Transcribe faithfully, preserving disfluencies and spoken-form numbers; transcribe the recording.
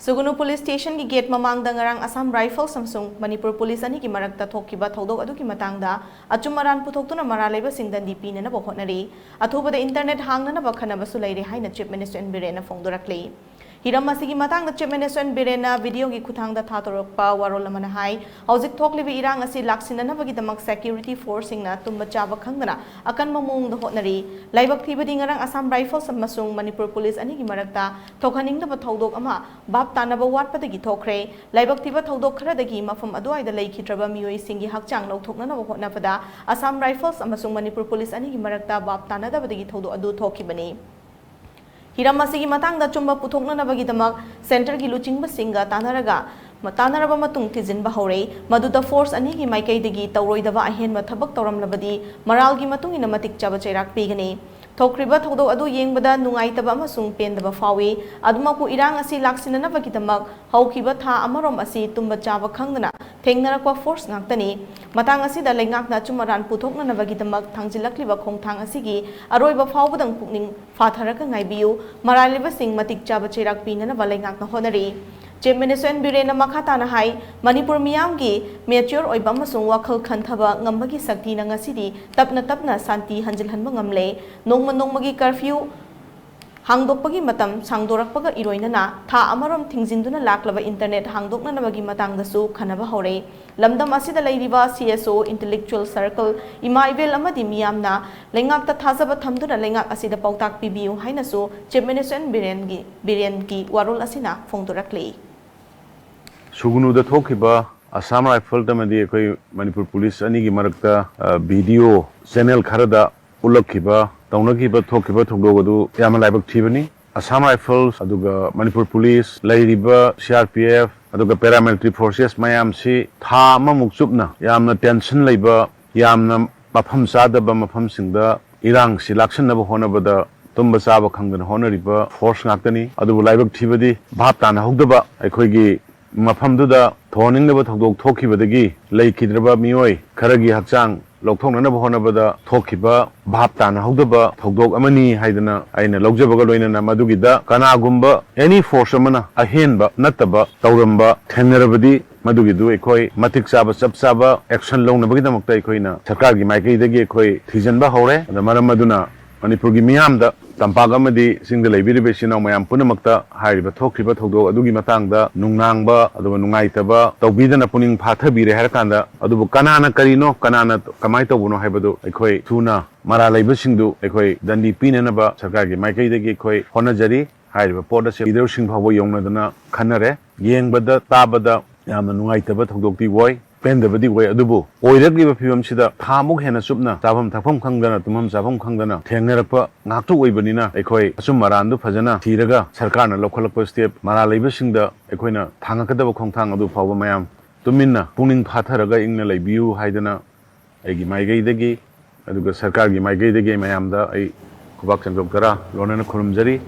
ꯁꯨꯒꯨꯅꯨ police ꯁ꯭ꯇꯦꯁꯟꯒꯤ get ꯃꯃꯥꯡꯗ ꯉꯔꯥꯡ Assam rifles ꯑꯃꯁꯨꯡ ꯃꯅꯤꯄꯨꯔ ꯄꯨꯂꯤꯁ ꯑꯅꯤꯒꯤ ꯃꯔꯛꯇ ꯊꯣꯛꯈꯤꯕ ꯊꯧꯗꯣꯛ ꯑꯗꯨꯒꯤ ꯃꯇꯥꯡꯗ ꯑꯆꯨꯝ ꯑꯔꯥꯟ ꯄꯨꯊꯣꯛꯇꯨꯅ ꯃꯔꯥꯜ ꯂꯩꯕꯁꯤꯡ ꯗꯟꯗꯤ ꯄꯤꯅꯅꯕ ꯍꯣꯠꯅꯔꯤ꯫ ꯑꯊꯨꯕꯗ ꯏꯟꯇꯔꯅꯦꯠ ꯍꯥꯡꯅꯅꯕ ꯈꯟꯅꯕꯁꯨ ꯂꯩꯔꯦ ꯍꯥꯏꯅ ꯆꯤꯐ ꯃꯤꯅꯤꯁꯇꯔ ꯑꯦꯟ ꯕꯤꯔꯦꯟꯅ ꯐꯣꯡꯗꯣꯔꯛꯂꯤ꯫ ꯍꯤꯔꯝ ꯑꯁꯤꯒꯤ ꯃꯇꯥꯡꯗ ꯆꯤꯐ ꯃꯤꯅꯤꯁꯇꯔ ꯑꯦꯟ ꯕꯤꯔꯦꯟꯅ ꯚꯤꯗꯤꯑꯣꯒꯤ ꯈꯨꯠꯊꯥꯡꯗ ꯊꯥꯗꯣꯔꯛꯄ ꯋꯥꯔꯣꯜ ꯑꯃꯅ ꯍꯥꯏ, ꯍꯧꯖꯤꯛ ꯊꯣꯛꯂꯤꯕ ꯏꯔꯥꯡ ꯑꯁꯤ ꯂꯥꯛꯁꯤꯟꯅꯅꯕꯒꯤꯗꯃꯛ ꯁꯦꯀ꯭ꯌꯨꯔꯤꯇꯤ ꯐꯣꯔꯁꯁꯤꯡꯅ ꯇꯨꯝꯕ ꯆꯥꯕ ꯈꯪꯗꯅ ꯑꯀꯟꯕ ꯃꯑꯣꯡꯗ ꯍꯣꯠꯅꯔꯤ꯫ ꯂꯥꯏꯕꯛ ꯊꯤꯕꯗꯤ ꯉꯔꯥꯡ ꯑꯁꯥꯝ ꯔꯥꯏꯐꯜꯁ ꯑꯃꯁꯨꯡ ꯃꯅꯤꯄꯨꯔ ꯄꯨꯂꯤꯁ ꯑꯅꯤꯒꯤ ꯃꯔꯛꯇ ꯊꯣꯛꯍꯟꯅꯤꯡꯗꯕ ꯊꯧꯗꯣꯛ ꯑꯃ ꯚꯥꯞ ꯇꯥꯅꯕ ꯋꯥꯠꯄꯗꯒꯤ ꯊꯣꯛꯈ꯭ꯔꯦ꯫ ꯂꯥꯏꯕꯛ ꯊꯤꯕ ꯊꯧꯗꯣꯛ ꯈꯔꯗꯒꯤ ꯃꯐꯝ ꯑꯗꯨꯋꯥꯏꯗ ꯂꯩꯈꯤꯗ꯭ꯔꯕ ꯃꯤꯑꯣꯏꯁꯤꯡꯒꯤ ꯍꯛꯆꯥꯡ ꯂꯧꯊꯣꯛꯅꯅꯕ ꯍꯣꯠꯅꯕꯗ ꯑꯁꯥꯝ ꯔꯥꯏꯐꯜꯁ ꯑꯃꯁꯨꯡ ꯃꯅꯤꯄꯨꯔ ꯄꯨꯂꯤꯁ ꯑꯅꯤꯒꯤ ꯃꯔꯛꯇ ꯚꯥꯞ ꯇꯥꯅꯗꯕꯗꯒꯤ ꯊꯧꯗꯣꯛ ꯑꯗꯨ ꯊꯣꯛꯈꯤꯕꯅꯤ꯫ ꯍꯤꯔꯝ ꯑꯁꯤꯒꯤ ꯃꯇꯥꯡꯗ ꯑꯆꯨꯝꯕ ꯄꯨꯊꯣꯛꯅꯅꯕꯒꯤꯗꯃꯛ ꯁꯦꯟꯇꯔꯒꯤ ꯂꯨꯆꯤꯡꯕꯁꯤꯡꯒ ꯇꯥꯟꯅꯔꯒ ꯇꯥꯟꯅꯔꯕ ꯃꯇꯨꯡ ꯊꯤꯖꯤꯟꯕ ꯍꯧꯔꯦ꯫ ꯃꯗꯨꯗ ꯐꯣꯔꯁ ꯑꯅꯤꯒꯤ ꯃꯥꯏꯀꯩꯗꯒꯤ ꯇꯧꯔꯣꯏꯗꯕ ꯑꯍꯦꯟꯕ ꯊꯕꯛ ꯇꯧꯔꯝꯂꯕꯗꯤ ꯃꯔꯥꯜꯒꯤ ꯃꯇꯨꯡ ꯏꯟꯅ ꯃꯇꯤꯛ ꯆꯥꯕ ꯆꯩꯔꯥꯛ ꯄꯤꯒꯅꯤ꯫ ꯊꯣꯛꯈ꯭ꯔꯤꯕ ꯊꯧꯗꯣꯛ ꯑꯗꯨ ꯌꯦꯡꯕꯗ ꯅꯨꯡꯉꯥꯏꯇꯕ ꯑꯃꯁꯨꯡ ꯄꯦꯟꯗꯕ ꯐꯥꯎꯏ꯫ ꯑꯗꯨꯃꯛꯄꯨ ꯏꯔꯥꯡ ꯑꯁꯤ ꯂꯥꯛꯁꯤꯟꯅꯅꯕꯒꯤꯗꯃꯛ ꯍꯧꯈꯤꯕ ꯊꯥ ꯑꯃꯔꯣꯝ ꯑꯁꯤ ꯇꯨꯝꯕ ꯆꯥꯕ ꯈꯪꯗꯅ ꯊꯦꯡꯅꯔꯛꯄ ꯐꯣꯔꯁ ꯉꯥꯛꯇꯅꯤ꯫ ꯃꯇꯥꯡ ꯑꯁꯤꯗ ꯂꯩꯉꯥꯛꯅ ꯑꯆꯨꯝ ꯑꯔꯥꯟ ꯄꯨꯊꯣꯛꯅꯅꯕꯒꯤꯗꯃꯛ ꯊꯥꯡꯖꯤꯜꯂꯛꯂꯤꯕ ꯈꯣꯡꯊꯥꯡ ꯑꯁꯤꯒꯤ ꯑꯔꯣꯏꯕ ꯐꯥꯎꯕꯗꯪ ꯄꯨꯛꯅꯤꯡ ꯐꯥꯊꯔꯒ ꯉꯥꯏꯕꯤꯌꯨ꯫ ꯃꯔꯥꯜꯂꯤꯕꯁꯤꯡ ꯃꯇꯤꯛ ꯆꯥꯕ ꯆꯩꯔꯥꯛ ꯄꯤꯅꯅꯕ ꯂꯩꯉꯥꯛꯅ ꯍꯣꯠꯅꯔꯤ꯫ ꯆꯤꯐ ꯃꯤꯅꯤꯁꯇꯔ ꯑꯦꯟ ꯕꯤꯔꯦꯟꯅ ꯃꯈꯥ ꯇꯥꯅ ꯍꯥꯏ, ꯃꯅꯤꯄꯨꯔ ꯃꯤꯌꯥꯝꯒꯤ ꯃꯦꯆ꯭ꯌꯣꯔ ꯑꯣꯏꯕ ꯑꯃꯁꯨꯡ ꯋꯥꯈꯜ ꯈꯟꯊꯕ ꯉꯝꯕꯒꯤ ꯁꯛꯇꯤꯅ ꯉꯁꯤꯗꯤ ꯇꯞꯅ ꯇꯞꯅ ꯁꯥꯟꯇꯤ ꯍꯟꯖꯤꯜꯍꯟꯕ ꯉꯝꯂꯦ꯫ ꯅꯣꯡꯃ ꯅꯣꯡꯃꯒꯤ ꯀꯔꯐ꯭ꯌꯨ ꯍꯥꯡꯗꯣꯛꯄꯒꯤ ꯃꯇꯝ ꯁꯥꯡꯗꯣꯔꯛꯄꯒ ꯏꯔꯣꯏꯅꯅ ꯊꯥ ꯑꯃꯔꯣꯝ ꯊꯤꯡꯖꯤꯟꯗꯨꯅ ꯂꯥꯛꯂꯕ ꯏꯟꯇꯔꯅꯦꯠ ꯍꯥꯡꯗꯣꯛꯅꯅꯕꯒꯤ ꯃꯇꯥꯡꯗꯁꯨ ꯈꯟꯅꯕ ꯍꯧꯔꯦ꯫ ꯂꯝꯗꯝ ꯑꯁꯤꯗ ꯂꯩꯔꯤꯕ ꯁꯤ ꯑꯦꯁ ꯑꯣ, ꯏꯟꯇꯦꯂꯦꯛꯆꯨꯑꯦꯜ ꯁꯔꯀꯜ, ꯏꯃꯥ ꯏꯕꯦꯜ ꯑꯃꯗꯤ ꯃꯤꯌꯥꯝꯅ ꯂꯩꯉꯥꯛꯇ ꯊꯥꯖꯕ ꯊꯝꯗꯨꯅ ꯂꯩꯉꯥꯛ ꯑꯁꯤꯗ ꯄꯥꯎꯇꯥꯛ ꯄꯤꯕꯤꯌꯨ ꯍꯥꯏꯅꯁꯨ ꯆꯤꯐ ꯃꯤꯅꯤꯁꯇꯔ ꯕꯤꯔꯦꯟꯒꯤ, ꯕꯤꯔꯦꯟꯒꯤ ꯋꯥꯔꯣꯜ ꯑꯁꯤꯅ ꯐꯣꯡꯗꯣꯔꯛꯂꯤ꯫ ꯁꯨꯒꯨꯅꯨꯗ ꯊꯣꯛꯈꯤꯕ ꯑꯁꯥꯝ ꯔꯥꯏꯐꯜ ꯑꯃꯗꯤ ꯑꯩꯈꯣꯏ ꯃꯅꯤꯄꯨꯔ ꯄꯨꯂꯤꯁ ꯑꯅꯤꯒꯤ ꯃꯔꯛꯇ, ꯑ, ꯚꯤꯗꯤꯑꯣ ꯆꯦꯅꯦꯜ ꯈꯔꯗ ꯎꯠꯂꯛꯈꯤꯕ, ꯇꯧꯅꯈꯤꯕ, ꯊꯣꯛꯈꯤꯕ ꯊꯧꯗꯣꯛ ꯑꯗꯨ ꯌꯥꯝꯅ ꯂꯥꯏꯕꯛ ꯊꯤꯕꯅꯤ꯫ ꯑꯁꯥꯝ ꯔꯥꯏꯐꯜꯁ ꯑꯗꯨꯒ ꯃꯅꯤꯄꯨꯔ ꯄꯨꯂꯤꯁ, ꯂꯩꯔꯤꯕ ꯁꯤ ꯑꯥꯔ ꯄꯤ ꯑꯦꯐ ꯑꯗꯨꯒ ꯄꯦꯔꯥꯃꯤꯂꯤꯇꯔꯤ ꯐꯣꯔꯁꯦꯁ ꯃꯌꯥꯝꯁꯤ ꯊꯥ ꯑꯃꯃꯨꯛ ꯆꯨꯞꯅ ꯌꯥꯝꯅ ꯇꯦꯟꯁꯟ ꯂꯩꯕ, ꯌꯥꯝꯅ ꯃꯐꯝ ꯆꯥꯗꯕ ꯃꯐꯝꯁꯤꯡꯗ ꯏꯔꯥꯡꯁꯤ ꯂꯥꯛꯁꯤꯟꯅꯕ ꯍꯣꯠꯅꯕꯗ ꯇꯨꯝꯕ ꯆꯥꯕ ꯈꯪꯗꯅ ꯍꯣꯠꯅꯔꯤꯕ ꯐꯣꯔꯁ ꯉꯥꯛꯇꯅꯤ꯫ ꯑꯗꯨꯕꯨ ꯂꯥꯏꯕꯛ ꯊꯤꯕꯗꯤ ꯚꯥꯞ ꯇꯥꯅꯍꯧꯗꯕ, ꯑꯩꯈꯣꯏꯒꯤ ꯃꯐꯝꯗꯨꯗ ꯊꯣꯛꯍꯟꯅꯤꯡꯗꯕ ꯊꯧꯗꯣꯛ ꯊꯣꯛꯈꯤꯕꯗꯒꯤ ꯂꯩꯈꯤꯗ꯭ꯔꯕ ꯃꯤꯑꯣꯏ ꯈꯔꯒꯤ ꯍꯛꯆꯥꯡ ꯂꯧꯊꯣꯛꯅꯅꯕ ꯍꯣꯠꯅꯕꯗ ꯊꯣꯛꯈꯤꯕ ꯚꯥꯞ ꯇꯥꯅꯍꯧꯗꯕ ꯊꯧꯗꯣꯛ ꯑꯃꯅꯤ ꯍꯥꯏꯗꯅ ꯑꯩꯅ ꯂꯧꯖꯕꯒ ꯂꯣꯏꯅꯅ, ꯃꯗꯨꯒꯤꯗ ꯀꯅꯥꯒꯨꯝꯕ any force ꯑꯃꯅ ꯑꯍꯦꯟꯕ ꯅꯠꯇꯕ ꯇꯧꯔꯝꯕ ꯊꯦꯡꯅꯔꯕꯗꯤ, ꯃꯗꯨꯒꯤꯗꯨ ꯑꯩꯈꯣꯏ ꯃꯇꯤꯛ ꯆꯥꯕ, ꯆꯞ ꯆꯥꯕ action ꯂꯧꯅꯕꯒꯤꯗꯃꯛꯇ ꯑꯩꯈꯣꯏꯅ ꯁꯔꯀꯥꯔꯒꯤ ꯃꯥꯏꯀꯩꯗꯒꯤ ꯑꯩꯈꯣꯏ ꯊꯤꯖꯤꯟꯕ ꯍꯧꯔꯦ꯫ ꯑꯗ ꯃꯔꯝ ꯑꯗꯨꯅ ꯃꯅꯤꯄꯨꯔꯒꯤ ꯃꯤꯌꯥꯝꯗ, ꯇꯝꯄꯥꯛ ꯑꯃꯗꯤ ꯆꯤꯡꯗ ꯂꯩꯕꯤꯔꯤꯕ ꯏꯆꯤꯟ ꯏꯅꯥꯎ ꯃꯌꯥꯝ ꯄꯨꯝꯅꯃꯛꯇ ꯍꯥꯏꯔꯤꯕ ꯊꯣꯛꯈ꯭ꯔꯤꯕ ꯊꯧꯗꯣꯛ ꯑꯗꯨꯒꯤ ꯃꯇꯥꯡꯗ ꯅꯨꯡꯅꯥꯡꯕ ꯑꯗꯨꯒ ꯅꯨꯡꯉꯥꯏꯇꯕ ꯇꯧꯕꯤꯗꯅ ꯄꯨꯛꯅꯤꯡ ꯐꯥꯊꯕꯤꯔꯦ ꯍꯥꯏꯔꯀꯥꯟꯗ, ꯑꯗꯨꯕꯨ ꯀꯅꯥꯅ ꯀꯔꯤꯅꯣ, ꯀꯅꯥꯅ ꯀꯃꯥꯏꯅ ꯇꯧꯕꯅꯣ ꯍꯥꯏꯕꯗꯨ ꯑꯩꯈꯣꯏ ꯊꯨꯅ ꯃꯔꯥꯜ ꯂꯩꯕꯁꯤꯡꯗꯨ ꯑꯩꯈꯣꯏ ꯗꯟꯗꯤ ꯄꯤꯅꯅꯕ ꯁꯔꯀꯥꯔꯒꯤ ꯃꯥꯏꯀꯩꯗꯒꯤ ꯑꯩꯈꯣꯏ ꯍꯣꯠꯅꯖꯔꯤ꯫ ꯍꯥꯏꯔꯤꯕ ꯄꯣꯠ ꯑꯁꯤ leaderꯁꯤꯡ ꯐꯥꯎꯕ ꯌꯧꯅꯗꯅ ꯈꯟꯅꯔꯦ꯫ ꯌꯦꯡꯕꯗ, ꯇꯥꯕꯗ ꯌꯥꯝꯅ ꯅꯨꯡꯉꯥꯏꯇꯕ ꯊꯧꯗꯣꯛꯇꯤ ꯑꯣꯏ, ꯄꯦꯟꯗꯕꯗꯤ ꯑꯣꯏ꯫ ꯑꯗꯨꯕꯨ ꯑꯣꯏꯔꯛꯂꯤꯕ ꯐꯤꯕꯝꯁꯤꯗ ꯊꯥꯃꯨꯛ ꯍꯦꯟꯅ ꯆꯨꯞꯅ ꯆꯥꯐꯝ ꯊꯛꯐꯝ ꯈꯪꯗꯅ, ꯇꯨꯝꯐꯝ ꯆꯥꯐꯝ ꯈꯪꯗꯅ ꯊꯦꯡꯅꯔꯛꯄ ꯉꯥꯛꯇ ꯑꯣꯏꯕꯅꯤꯅ, ꯑꯩꯈꯣꯏ ꯑꯆꯨꯝ ꯑꯔꯥꯟꯗꯨ ꯐꯖꯅ ꯊꯤꯔꯒ ꯁꯔꯀꯥꯔꯅ ꯂꯧꯈꯠꯂꯛꯄ step, ꯃꯔꯥꯜ ꯂꯩꯕꯁꯤꯡꯗ ꯑꯩꯈꯣꯏꯅ ꯊꯥꯡꯉꯛꯀꯗꯕ ꯈꯣꯡꯊꯥꯡ ꯑꯗꯨ ꯐꯥꯎꯕ ꯃꯌꯥꯝ ꯇꯨꯃꯤꯟꯅ ꯄꯨꯛꯅꯤꯡ ꯐꯥꯊꯔꯒ ꯏꯪꯅ ꯂꯩꯕꯤꯌꯨ ꯍꯥꯏꯗꯅ ꯑꯩꯒꯤ ꯃꯥꯏꯀꯩꯗꯒꯤ, ꯑꯗꯨꯒ ꯁꯔꯀꯥꯔꯒꯤ ꯃꯥꯏꯀꯩꯗꯒꯤ ꯃꯌꯥꯝꯗ ꯑꯩ ꯈꯨꯕꯥꯛ ꯆꯪꯗꯣꯛ ꯇꯔꯥ ꯂꯣꯟꯅꯅ ꯈꯨꯔꯨꯝꯖꯔꯤ꯫